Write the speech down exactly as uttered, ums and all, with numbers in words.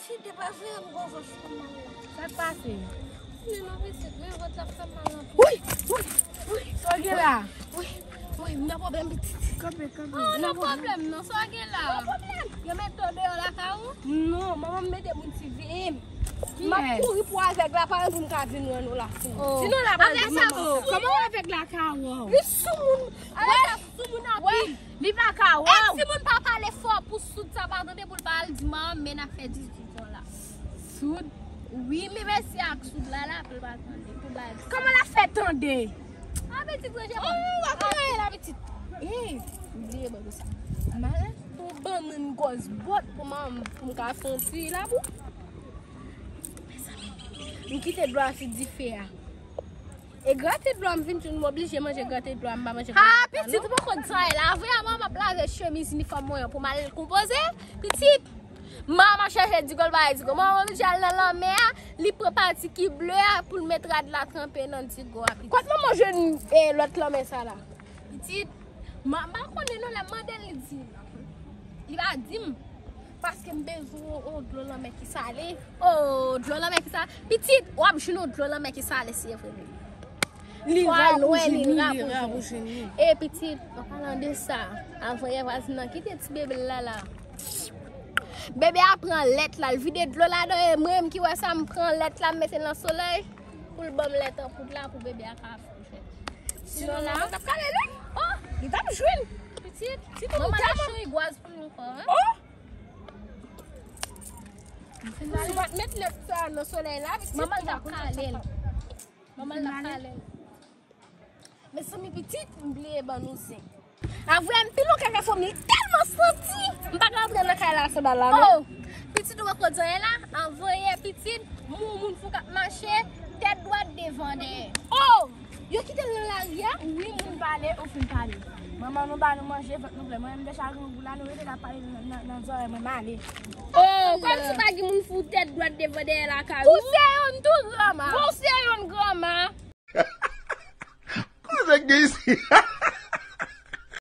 Pitit, se pa vre, m gon vant fè mal la. Sa k pase? Men mwen pitit, men vant la fè mal anpil. Wi, wi, wi. Sa w gen la? Wi, wi, m nan pwoblèm, pitit. Kanpe, kanpe. Oh, nan pwoblèm non, sa w gen la? Nan pwoblèm. Yo mete w deyò lakay ou? Non, manman m mete m yon ti vim. M ap kouri pou avèg la, pa anvi m ka vin wè nou la. Sinon la, apre sa, kòman w avèg la ka wè w? Li sou moun. Apre sa, sou moun anpil. Li pa ka wè w. E si moun pa pale fò pou soud sa pa tande pou l pa al di manman m men n ap fè diskisyon la. Soud? Wi, men mèsi ak soud la la pou l pa tande. Pou l pa di. Kòman l ap fè tande? A pitit ranje. Oh, w ap ranje la pitit. Eh, m bliye bò sa. Malè. Pou ban mwen gòz bòt pou manman m pou m ka fè yon ti labou. M kite dlo a sou dife a. E grate dlo a m vin jwenn m oblije manje grate dlo a m pa manje. Ha, pitit ou poko di sa la. Vrèman m ap lave chemiz inifòm mwen an pou m al konpoze. Pitit, manman chèche digo l bagay digo. Manman oblije al nan lanmè a, li pran pati ki ble a pou l met rad la tranpe nan digo a pitit. Kot manman jwenn eh, lòt lanmè sa la? Pitit, m pa konnen non lè m mande l li di. Li pa di m. Paske m bezwen yon dlo lanmè ki sale. Oh, dlo lanmè ki sale. Pitit, w ap jwenn yon dlo lanmè ki sale si e vre li. Li ra pou jwenn li, li ra pou jwenn li. E pitit, an palan de sa, avanyè vwazin nan kite ti bebe l la la. Bebe a pran lèt la, l vide dlo ladan e mwen menm ki wè sa m pran lèt la m mete l nan solèy pou l ban m lèt an poud la pou bebe a ka fè. Sinon la, mwen t ap kale li. Oh, li t ap jwenn. Pitit, manman la cheri gwaz pou nou fò, hein? Oh! Si w pa t met lèt sa nan solèy la, pitit, manman l t ap kale l. Manman l t ap kale l. Mezanmi pitit, m bliye ban nou zen. Avwe m pi lwen kaka fò m li tèlman santi. M pa ka rantre nan kay la san bal la non. Oh, pitit ou poko di anyen la, anvoye pitit, moun moun fou k ap mache, tèt dwat devan dèyè. Oh, yo kite l nan lari a? Wi, moun pale, ou fin pale. Manman nou ba nou manje, vant nou plen. Mwen menm deja grangou la, nou rete la pale nan nan zòrèy mwen, m ale. Oh, kòmsi pa gen moun fou tèt dwat devan dèyè lakay ou. Ou se youn tou granma. Ou se youn granma. Koze k gen isi?